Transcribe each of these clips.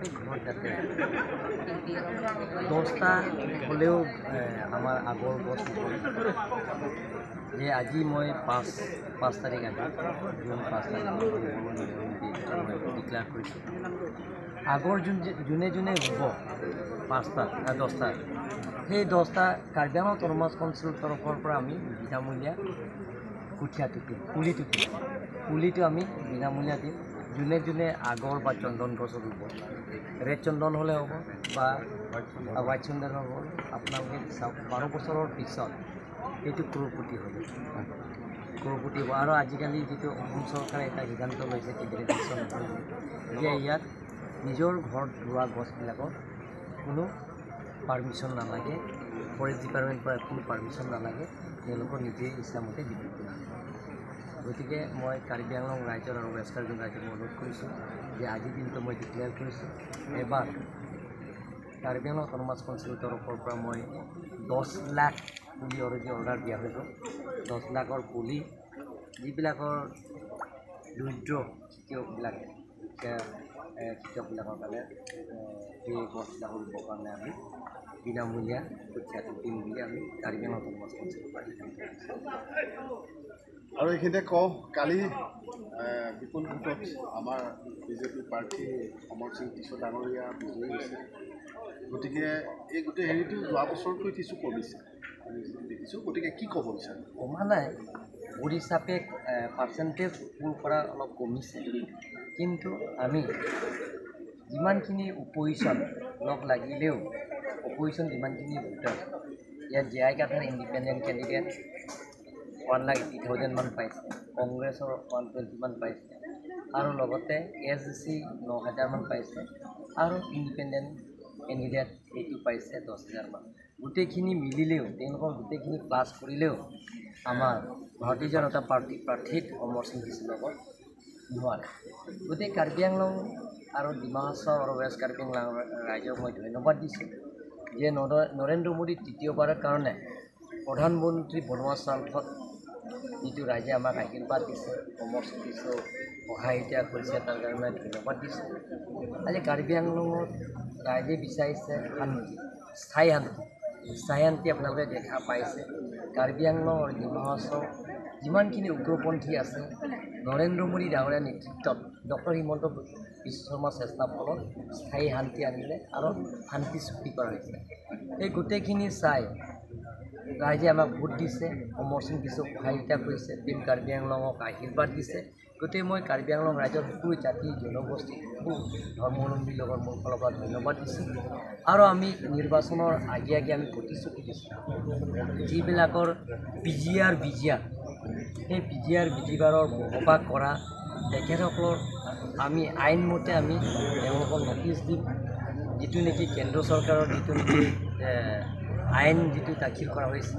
প্ৰত্যেক ঘৰত যাতে 10টা হ'লেও আমাৰ আগৰ গছ যে আজি মই 5 তাৰিখ আজি জুন 5 তাৰিখ মই ডিক্লেয়াৰ কৰিছোঁ। আগৰ যোনে যোনে ৰুব 5টা 10টা, সেই 10টা কাৰ্বি আংলং অট'নমাছ কাউন্সিলৰ তৰফৰ পৰা আমি বিনামূলীয়া কঠীয়াটো দিম, পুলিটো দিম, পুলিটো আমি বিনামূলীয়া দিম। যোনে যোনে আগৰ বা চন্দন গছ ৰুব, ৰেড চন্দন হ'লে হ'ব বা হোৱাইট চন্দন হ'ব, আপোনালোকে চাওক 12 বছৰৰ পিছত এইটো ক্ৰ'ৰপতি হ'ব, ক্ৰ'ৰপতি হ'ব। আৰু আজিকালি যিটো অসম চৰকাৰে এটা সিদ্ধান্ত লৈছে কেবিনেট ডিচিশ্যন যে ইয়াত নিজৰ ঘৰত ৰোৱা গছবিলাকৰ কোনো পাৰ্মিশ্যন নালাগে, ফৰেষ্ট ডিপাৰ্টমেণ্টৰ পৰা কোনো পাৰ্মিশ্যন নালাগে, তেওঁলোকৰ নিজে ইচ্ছামতে বিক্ৰী কৰিব। গতিকে মই কাৰ্বি আংলং ৰাইজৰ আৰু ৱেষ্ট কাৰ্বি ৰাইজক অনুৰোধ কৰিছোঁ যে আজিৰ দিনটো মই ডিক্লেয়াৰ কৰিছোঁ, এবাৰ কাৰ্বি আংলং অট'নমাছ কাউন্সিলৰ তৰফৰ পৰা মই 10 লাখ পুলি অলৰেডি অৰ্ডাৰ দিয়া হৈ গ'ল। 10 লাখৰ পুলি যিবিলাকৰ দৰিদ্ৰ খেতিয়কবিলাকে, দুখীয়া খেতিয়কবিলাকৰ কাৰণে সেই গছবিলাক ৰুবৰ কাৰণে আমি বিনামূলীয়া কঠীয়াটো দিম বুলি আমি কাৰ্বি আংলং অট'নমাছ কাউন্সিলৰ পৰা সিদ্ধান্ত লৈছোঁ। আৰু এইখিনিতে কওঁ, কালি বিপুল ভোটত আমাৰ বিজেপি প্ৰাৰ্থী অমৰ সিং টিছো ডাঙৰীয়া বিজয়ী হৈছে। গতিকে এই গোটেই হেৰিটো যোৱা বছৰতকৈ কিছু কমিছে আমি যিটো দেখিছোঁ, গতিকে কি ক'ব বিচাৰে? কমা নাই, ভোট হিচাপে পাৰ্চেণ্টেজ ভোট কৰা অলপ কমিছে, কিন্তু আমি যিমানখিনি অপজিশ্যন লগ লাগিলেও অপজিশ্যন যিমানখিনি ভোটাৰ, ইয়াত J I Kathar independent candidate 1,80,000 মান পাইছে, কংগ্ৰেছৰ 120 মান পাইছে, আৰু লগতে এছ জি চি 9,000 মান পাইছে, আৰু ইণ্ডিপেণ্ডেণ্ট কেণ্ডিডেট এইটো পাইছে 10,000 মান। গোটেইখিনি মিলিলেও, তেওঁলোকৰ গোটেইখিনি প্লাছ কৰিলেও আমাৰ ভাৰতীয় জনতা পাৰ্টীৰ প্ৰাৰ্থীত অমৰ সিং টিছোৰ লগত নোৱাৰে। গতিকে কাৰ্বি আংলং আৰু ডিমা হাছাও আৰু ৱেষ্ট কাৰ্বি আংলং ৰাইজক মই ধন্যবাদ দিছোঁ যে নৰেন্দ্ৰ মোদী তৃতীয়বাৰৰ কাৰণে প্ৰধানমন্ত্ৰী বনোৱা স্বাৰ্থত যিটো ৰাইজে আমাক আশীৰ্বাদ দিছে, অমৰ সিং টিছো সহায়িতা কৰিছে, তাৰ কাৰণে মই ধন্যবাদ দিছোঁ। আজি কাৰ্বি আংলঙত ৰাইজে বিচাৰিছে শান্তি, স্থায়ী শান্তি, স্থায়ী শান্তি আপোনালোকে দেখা পাইছে। কাৰ্বি আংলং আৰু ডিমা হাছাও যিমানখিনি উগ্ৰপন্থী আছে, নৰেন্দ্ৰ মোদী ডাঙৰীয়াৰ নেতৃত্বত ডক্টৰ হিমন্ত বিশ্ব শৰ্মাৰ চেষ্টাৰ ফলত স্থায়ী শান্তি আনিলে আৰু শান্তি চুক্তি কৰা হৈছে। এই গোটেইখিনি চাই ৰাইজে আমাক ভোট দিছে, অমৰ সিং টিছোক সহায়িতা কৰিছে, টীম কাৰ্বি আংলঙক আশীৰ্বাদ দিছে। গতিকে মই কাৰ্বি আংলং ৰাইজৰ সকলো জাতি জনগোষ্ঠী সকলো ধৰ্মাৱলম্বীৰ লগত মোৰ ফালৰ পৰা ধন্যবাদ দিছোঁ। আৰু আমি নিৰ্বাচনৰ আগে আগে আমি প্ৰতিশ্ৰুতি দিছোঁ, যিবিলাকৰ P G R B G R, সেই P G R B G আৰৰ বসবাস কৰা তেখেতসকলৰ আমি আইনমতে আমি তেওঁলোকক নটিচ দিম, যিটো নেকি কেন্দ্ৰ চৰকাৰৰ যিটো নেকি আইন যিটো দাখিল কৰা হৈছে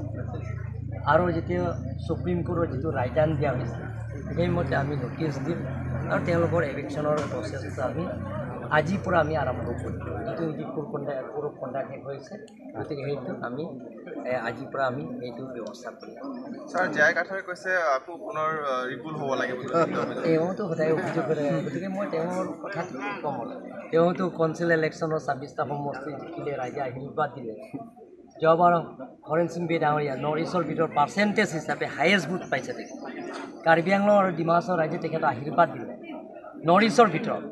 আৰু যেতিয়া সুপ্ৰিম কোৰ্টৰ যিটো ৰায়দান দিয়া হৈছে, সেইমতে আমি নটিচ দিম আৰু তেওঁলোকৰ এভিকশ্যনৰ প্ৰচেছটো আমি আজিৰ পৰা আমি আৰম্ভ কৰিম। যিটো নেকি কোৰ কণ্ডা শেষ হৈছে, গতিকে সেইটো আমি আজিৰ পৰা আমি সেইটো ব্যৱস্থা কৰিম। ছাৰ, জে আই কাঠাৰে কৈছে আকৌ পুনৰ ৰিপুল হ'ব লাগে বুলি। তেওঁতো সদায় অভিযোগ কৰে, গতিকে মই তেওঁৰ কথাটো কি ক'ম, তেওঁতো কাউন্সিল ইলেকশ্যনৰ 26টা সমষ্টি জিকিলে, ৰাইজে আশীৰ্বাদ দিলে। যোৱাবাৰ হৰেণ সিং বে ডাঙৰীয়া নৰ্থ ইষ্টৰ ভিতৰত পাৰ্চেণ্টেজ হিচাপে হায়েষ্ট ভোট পাইছে তেখেতে। কাৰ্বি আংলং আৰু ডিমা হাছাও ৰাইজে তেখেতক আশীৰ্বাদ দিলে নৰ্থ ইষ্টৰ ভিতৰত।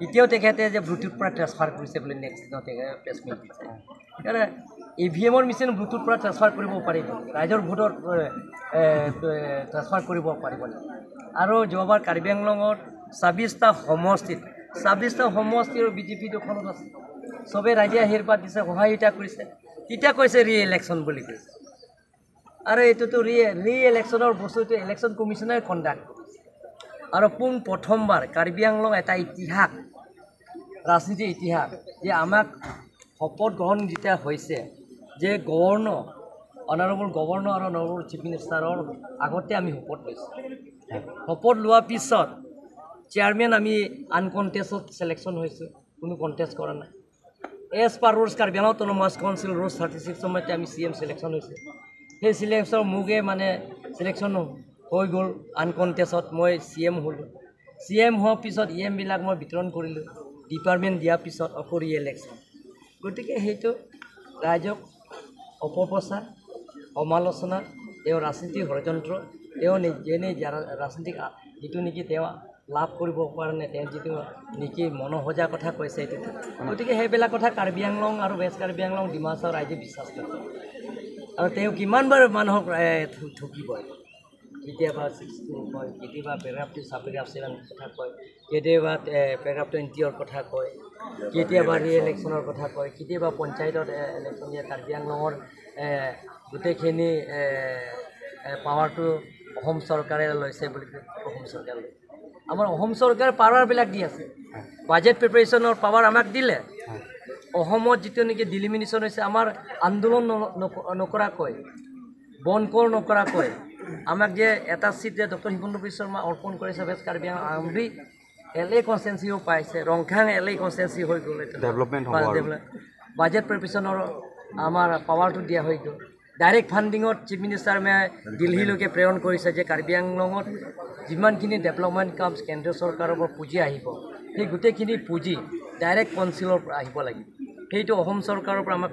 এতিয়াও তেখেতে যে ব্লুটুথ পৰা ট্ৰেন্সফাৰ কৰিছে বুলি নেক্সট দিনত তেখেতে প্ৰেছ মিট দিছে। সেইকাৰণে ই ভি এমৰ মেচিন ব্লুটুথ পৰা ট্ৰেন্সফাৰ কৰিব পাৰিব, ৰাইজৰ ভোটত ট্ৰেন্সফাৰ কৰিব পাৰিব নেকি? আৰু যোৱাবাৰ কাৰ্বি আংলঙত 26টা সমষ্টিত, 26টা সমষ্টিৰ বিজেপি দখলত আছে, চবেই ৰাইজে আশীৰ্বাদ দিছে, সহায়িতা কৰিছে। তেতিয়া কৈছে ৰি ইলেকশ্যন বুলি কৈছে, আৰু এইটোতো ৰি ইলেকশ্যনৰ বস্তুটো ইলেকশ্যন কমিশ্যনে কণ্ডাক্ট কৰিছে। আৰু পোন প্ৰথমবাৰ কাৰ্বি আংলং এটা ইতিহাস, ৰাজনীতিৰ ইতিহাস যে আমাক শপত গ্ৰহণ যেতিয়া হৈছে যে গভৰ্ণৰ, অনাৰেবল গভৰ্ণৰ আৰু অনাৰেবল চিফ মিনিষ্টাৰৰ আগতে আমি শপত লৈছোঁ। শপত লোৱাৰ পিছত চেয়াৰমেন আমি আনকণ্টেষ্টত চিলেকশ্যন হৈছোঁ, কোনো কণ্টেষ্ট কৰা নাই। As per rules Karbi Anglong autonomous council rules 36 মতে আমি চি এম চিলেকশ্যন হৈছে। সেই চিলেকশ্যন মোকে মানে চিলেকশ্যন হৈ গ'ল আনকণ্টেষ্টত, মই চি এম হ'লোঁ। চি এম হোৱাৰ পিছত ই এমবিলাক মই বিতৰণ কৰিলোঁ। ডিপাৰ্টমেণ্ট দিয়াৰ পিছত আকৌ ৰি ইলেকশ্যন। গতিকে সেইটো ৰাইজক অপপ্ৰচাৰ, সমালোচনা, তেওঁ ৰাজনীতিক ষড়যন্ত্ৰ, তেওঁ যেনে ৰাজনীতিক যিটো নেকি তেওঁ লাভ কৰিবৰ কাৰণে তেওঁ যিটো নেকি মনোসজা কথা কৈছে এইটো, গতিকে সেইবিলাক কথা কাৰ্বি আংলং আৰু ৱেষ্ট কাৰ্বি আংলং, ডিমা হাছাও ৰাইজে বিশ্বাস নকৰে। আৰু তেওঁ কিমানবাৰ মানুহক ঠগিব, কেতিয়াবা 6(2) কয়, কেতিয়াবা পেৰাগ্ৰাফ 2 ছাব পেৰাগ্ৰাফ 7 কথা কয়, কেতিয়াবা পেৰাগ্ৰাফ 20ৰ কথা কয়, কেতিয়াবা ৰি ইলেকশ্যনৰ কথা কয়, কেতিয়াবা পঞ্চায়তত ইলেকশ্যন দিয়ে। কাৰ্বি আংলঙৰ গোটেইখিনি পাৱাৰটো অসম চৰকাৰে লৈছে বুলি কয়, অসম চৰকাৰে লৈছে। আমাৰ অসম চৰকাৰে পাৱাৰবিলাক দি আছে, বাজেট প্ৰিপেৰেশ্যনৰ পাৱাৰ আমাক দিলে। অসমত যিটো নেকি ডিলিমিনেশ্যন হৈছে, আমাৰ আন্দোলন নকৰাকৈ, বন কৰ নকৰাকৈ আমাক যে এটা চিট যে ডক্টৰ হিমন্ত বিশ্ব শৰ্মা অৰ্পণ কৰিছে ৱেষ্ট কাৰ্বি আংলং এল এ কনষ্টেঞ্চিও পাইছে, ৰংখাং এল এ কনষ্টেঞ্চি হৈ গ'ল, বাজেট প্ৰিপেৰেশ্যনৰ আমাৰ পাৱাৰটো দিয়া হৈ গ'ল। ডাইৰেক্ট ফাণ্ডিঙত চিফ মিনিষ্টাৰ দিল্লীলৈকে প্ৰেৰণ কৰিছে যে কাৰ্বি আংলঙত যিমানখিনি ডেভেলপমেণ্ট কাম কেন্দ্ৰীয় চৰকাৰৰ পৰা পুঁজি আহিব, সেই গোটেইখিনি পুঁজি ডাইৰেক্ট কাউন্সিলৰ পৰা আহিব লাগিব। সেইটো অসম চৰকাৰৰ পৰা আমাক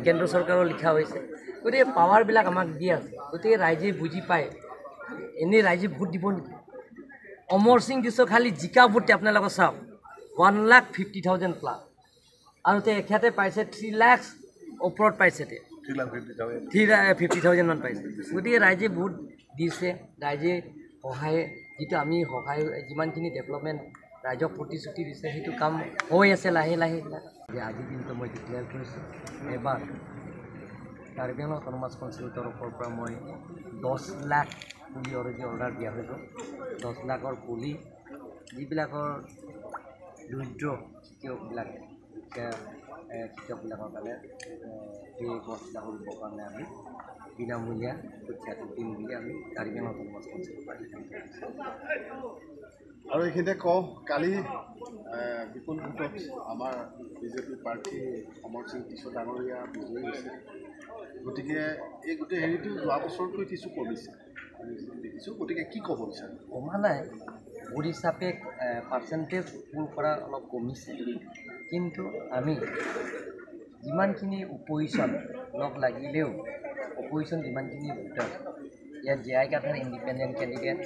কেন্দ্ৰ চৰকাৰৰ লিখা হৈছে। গতিকে পাৱাৰবিলাক আমাক দি আছে। গতিকে ৰাইজে বুজি পায়, এনেই ৰাইজে ভোট দিব নেকি? অমৰ সিং দিছ খালি জিকা ভোট আপোনালোকে চাওক 1,50,000 প্লাছ, আৰু তেখেতে পাইছে 3 লাখ ওপৰত পাইছে, 3,50,000 মান পাইছে। গতিকে ৰাইজে ভোট দিছে, ৰাইজে সহায় যিটো আমি সহায় যিমানখিনি ডেভেলপমেণ্ট ৰাইজক প্ৰতিশ্ৰুতি দিছে সেইটো কাম হৈ আছে লাহে লাহে। যে আজিৰ দিনটো মই ডিক্লেয়াৰ কৰিছোঁ, এবাৰ কাৰ্বি আংলং অট'নমাছ কাউন্সিলৰ তৰফৰ পৰা মই 10 লাখ পুলি অলৰেডি অৰ্ডাৰ দিয়া হৈ গ'ল। 10 লাখৰ পুলি যিবিলাকৰ দৰিদ্ৰ খেতিয়কবিলাকে, দুখীয়া খেতিয়কবিলাকৰ কাৰণে সেই গছবিলাক ৰুবৰ কাৰণে আমি বিনামূলীয়া কঠীয়াটো দিম বুলি আমি কাৰ্বি আংলং অট'নমাছ কাউন্সিলৰ পৰা সিদ্ধান্ত লৈছোঁ। আৰু এইখিনিতে কওঁ, কালি বিপুল ভোটত আমাৰ বিজেপি প্ৰাৰ্থী অমৰ সিং টিছো ডাঙৰীয়া বিজয়ী হৈছে। গতিকে এই গোটেই হেৰিটো যোৱা বছৰতকৈ কিছু কমিছে আমি দেখিছোঁ। গতিকে কি ক'ব বিচাৰে? কমা নাই, ভোট হিচাপে পাৰ্চেণ্টেজ পুল কৰা অলপ কমিছে, কিন্তু আমি যিমানখিনি অপজিশ্যন লগ লাগিলেও অপজিশ্যন যিমানখিনি ভোটাৰ, ইয়াত J I Kathar independent candidate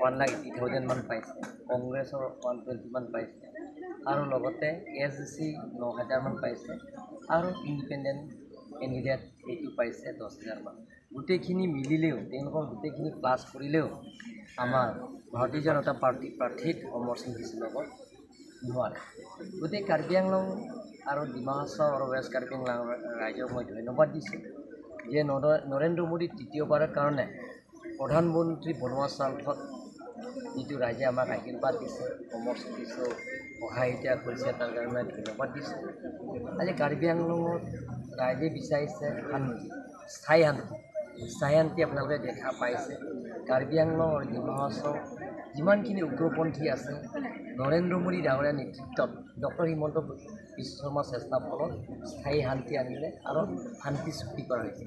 1,80,000 মান পাইছে, কংগ্ৰেছৰ 120 মান পাইছে, আৰু লগতে এছ জি চি 9,000 মান পাইছে, আৰু ইণ্ডিপেণ্ডেণ্ট কেণ্ডিডেট এইটো পাইছে 10,000 মান। গোটেইখিনি মিলিলেও, তেওঁলোকৰ গোটেইখিনি প্লাছ কৰিলেও আমাৰ ভাৰতীয় জনতা পাৰ্টীৰ প্ৰাৰ্থীত অমৰ সিং দিছৰ লগত নোৱাৰে। গতিকে কাৰ্বি আংলং আৰু ডিমা হাছাও আৰু ৱেষ্ট কাৰ্বি আংলং ৰাইজক মই ধন্যবাদ দিছোঁ যে নৰেন্দ্ৰ মোদী তৃতীয়বাৰৰ কাৰণে প্ৰধানমন্ত্ৰী বনোৱা স্বাৰ্থত যিটো ৰাইজে আমাক আশীৰ্বাদ দিছে, অমৰ সিং দিছক সহায় এতিয়া কৰিছে, তাৰ কাৰণে ধন্যবাদ দিছোঁ। আজি কাৰ্বি আংলঙত ৰাইজে বিচাৰিছে শান্তি, স্থায়ী শান্তি। স্থায়ী শান্তি আপোনালোকে দেখা পাইছে। কাৰ্বি আংলং আৰু ডিমা হাছাও যিমানখিনি উগ্ৰপন্থী আছে, নৰেন্দ্ৰ মোদী ডাঙৰীয়াৰ নেতৃত্বত ডক্টৰ হিমন্ত বিশ্ব শৰ্মাৰ চেষ্টাৰ ফলত স্থায়ী শান্তি আনিলে আৰু শান্তি চুক্তি কৰা হৈছে।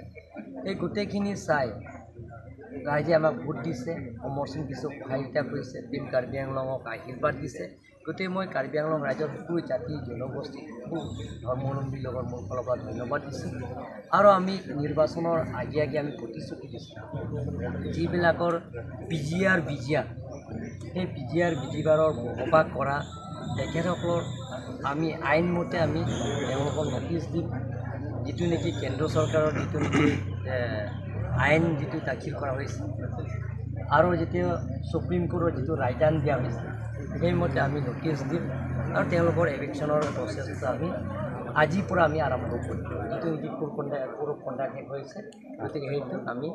এই গোটেইখিনি চাই ৰাইজে আমাক ভোট দিছে, অমৰ সিং দিছক সহায়িতা কৰিছে, টীম কাৰ্বি আংলঙক আশীৰ্বাদ দিছে। গতিকে মই কাৰ্বি আংলং ৰাইজৰ সকলো জাতি জনগোষ্ঠী সকলো ধৰ্মাৱলম্বীৰ লগত মোৰ ফালৰ পৰা ধন্যবাদ দিছোঁ। আৰু আমি নিৰ্বাচনৰ আগে আগে আমি প্ৰতিশ্ৰুতি দিছোঁ, যিবিলাকৰ P G R B G R, সেই P G R B G আৰৰ বসবাস কৰা তেখেতসকলৰ আমি আইনমতে আমি তেওঁলোকক নটিচ দিম, যিটো নেকি কেন্দ্ৰ চৰকাৰৰ যিটো নেকি আইন যিটো দাখিল কৰা হৈছে আৰু যেতিয়া সুপ্ৰিম কোৰ্টৰ যিটো ৰায়দান দিয়া হৈছে সেইমতে আমি নটিচ দিম আৰু তেওঁলোকৰ এভিকশ্যনৰ প্ৰচেছটো আমি আজিৰ পৰা আমি আৰম্ভ কৰিম। যিটো নেকি কোৰ কণ্ডা শেষ হৈছে, গতিকে সেইটো আমি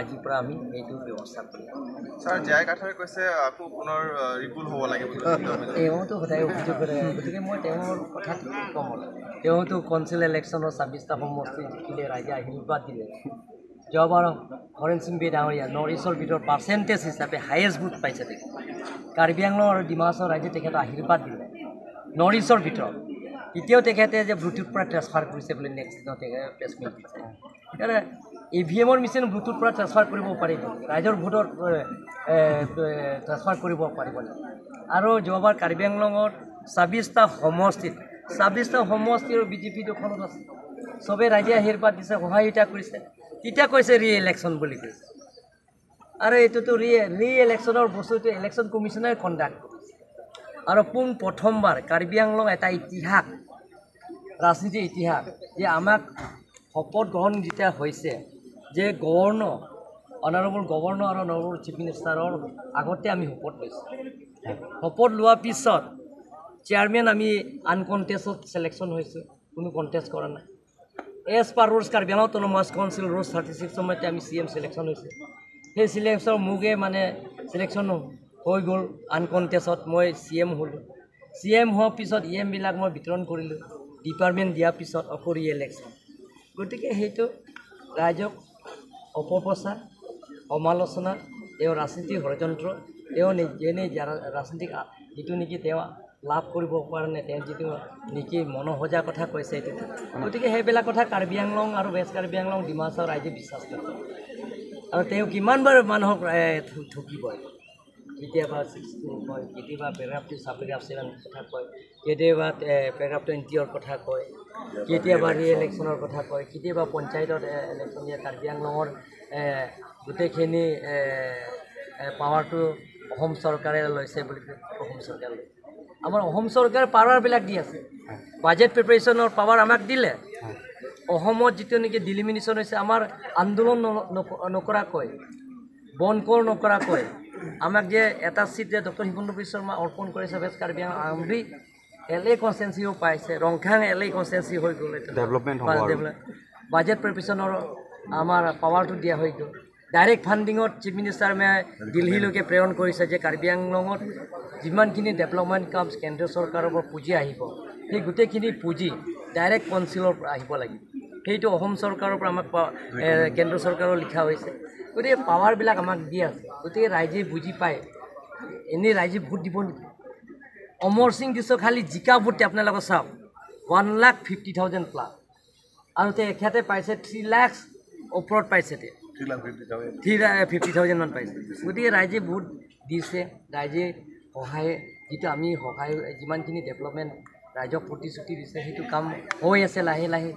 আজিৰ পৰা আমি সেইটো ব্যৱস্থা কৰিম। ছাৰ, জে আই কাঠাৰে কৈছে আকৌ পুনৰ ৰিপুল হ'ব লাগে বুলি। তেওঁতো সদায় অভিযোগ কৰে, গতিকে মই তেওঁৰ কথাটো কি ক'ম, তেওঁতো কাউন্সিল ইলেকশ্যনৰ 26টা সমষ্টি জিকিলে, ৰাইজে আশীৰ্বাদ দিলে। যোৱাবাৰ হৰেণ সিং বে ডাঙৰীয়া নৰ্থ ইষ্টৰ ভিতৰত পাৰ্চেণ্টেজ হিচাপে হায়েষ্ট ভোট পাইছে তেখেতে। কাৰ্বি আংলং আৰু ডিমা হাছাও ৰাইজে তেখেতক আশীৰ্বাদ দিলে নৰ্থ ইষ্টৰ ভিতৰত। এতিয়াও তেখেতে যে ব্লুটুথ পৰা ট্ৰেন্সফাৰ কৰিছে বুলি নেক্সট দিনত তেখেতে প্ৰেছ মিট দিছে। সেইকাৰণে ই ভি এমৰ মেচিন ব্লুটুথ পৰা ট্ৰেন্সফাৰ কৰিব পাৰিব, ৰাইজৰ ভোটত ট্ৰেন্সফাৰ কৰিব পাৰিব নেকি? আৰু যোৱাবাৰ কাৰ্বি আংলঙত 26টা সমষ্টিত 26টা সমষ্টিৰ বিজেপি দখলত আছে। চবেই ৰাইজে আশীৰ্বাদ দিছে, সহায়তা কৰিছে। তেতিয়া কৈছে ৰি ইলেকশ্যন বুলি কৈছে। আৰু এইটোতো ৰি ইলেকশ্যনৰ বস্তুটো ইলেকশ্যন কমিশ্যনে কণ্ডাক্ট কৰিছে। আৰু পোন প্ৰথমবাৰ কাৰ্বি আংলং এটা ইতিহাস, ৰাজনীতিৰ ইতিহাস যে আমাক শপত গ্ৰহণ যেতিয়া হৈছে যে গভৰ্ণৰ, অনাৰেবল গভৰ্ণৰ আৰু অনাৰেবল চিফ মিনিষ্টাৰৰ আগতে আমি শপত লৈছোঁ। শপত লোৱাৰ পিছত চেয়াৰমেন আমি আনকণ্টেষ্টত চিলেকশ্যন হৈছোঁ, কোনো কণ্টেষ্ট কৰা নাই। As per rules Karbi Anglong autonomous council rules 36 মতে আমি চি এম চিলেকশ্যন হৈছে। সেই চিলেকশ্যন মোকে মানে চিলেকশ্যন হৈ গ'ল আনকণ্টেষ্টত, মই চি এম হ'লোঁ। চি এম হোৱাৰ পিছত ই এমবিলাক মই বিতৰণ কৰিলোঁ, ডিপাৰ্টমেণ্ট দিয়াৰ পিছত আকৌ ৰি ইলেকশ্যন। গতিকে সেইটো ৰাইজক অপপ্ৰচাৰ, সমালোচনা, তেওঁ ৰাজনীতিক ষড়যন্ত্ৰ, তেওঁ যেনে ৰাজনীতিক যিটো নেকি তেওঁ লাভ কৰিব কাৰণে তেওঁ যিটো নেকি মনোসজা কথা কৈছে এইটো। গতিকে সেইবিলাক কথা কাৰ্বি আংলং আৰু ৱেষ্ট কাৰ্বি আংলং, ডিমাচা ৰাইজে বিশ্বাস নকৰে। আৰু তেওঁ কিমানবাৰ মানুহক ঠগিব? কেতিয়াবা 6(2) কয়, কেতিয়াবা পেৰাগ্ৰাফ 2 চাব পেৰাগ্ৰাফ 7 কথা কয়, কেতিয়াবা পেৰাগ্ৰাফ 20ৰ কথা কয়, কেতিয়াবা ৰি ইলেকশ্যনৰ কথা কয়, কেতিয়াবা পঞ্চায়তত ইলেকশ্যন দিয়ে। কাৰ্বি আংলঙৰ গোটেইখিনি পাৱাৰটো অসম চৰকাৰে লৈছে বুলি কয়। অসম চৰকাৰে লৈছে, আমাৰ অসম চৰকাৰে পাৱাৰবিলাক দি আছে। বাজেট প্ৰিপেৰেশ্যনৰ পাৱাৰ আমাক দিলে। অসমত যিটো নেকি ডিলিমিনেশ্যন হৈছে, আমাৰ আন্দোলন নকৰাকৈ, বন কৰ নকৰাকৈ আমাক যে এটা চিট যে ডক্টৰ হিমন্ত বিশ্ব শৰ্মা অৰ্পণ কৰিছে, ৱেষ্ট কাৰ্বি আংলং আমৰি এল এ কনষ্টেঞ্চিও পাইছে, ৰংখাং এল এ কনষ্টেঞ্চি হৈ গ'ল। ডেভেলপমেণ্ট বাজেট প্ৰিপেৰেশ্যনৰ আমাৰ পাৱাৰটো দিয়া হৈ গ'ল। ডাইৰেক্ট ফাণ্ডিঙত চিফ মিনিষ্টাৰ দিল্লীলৈকে প্ৰেৰণ কৰিছে যে কাৰ্বি আংলঙত যিমানখিনি ডেভেলপমেণ্ট কাম কেন্দ্ৰীয় চৰকাৰৰ পৰা পুঁজি আহিব, সেই গোটেইখিনি পুঁজি ডাইৰেক্ট কাউন্সিলৰ পৰা আহিব লাগিব। সেইটো অসম চৰকাৰৰ পৰা আমাক কেন্দ্ৰ চৰকাৰৰ লিখা হৈছে। গতিকে পাৱাৰবিলাক আমাক দি আছে। গতিকে ৰাইজে বুজি পায়। এনেই ৰাইজে ভোট দিব নেকি? অমৰ সিং দিছ খালি জিকা ভোট আপোনালোকে চাওক 1,50,000 প্লাছ, আৰু তেখেতে পাইছে 3 লাখ ওপৰত পাইছে, 3,50,000 মান পাইছে। গতিকে ৰাইজে ভোট দিছে, ৰাইজে সহায় যিটো আমি সহায় যিমানখিনি ডেভেলপমেণ্ট ৰাইজক প্ৰতিশ্ৰুতি দিছে সেইটো কাম হৈ আছে লাহে লাহে।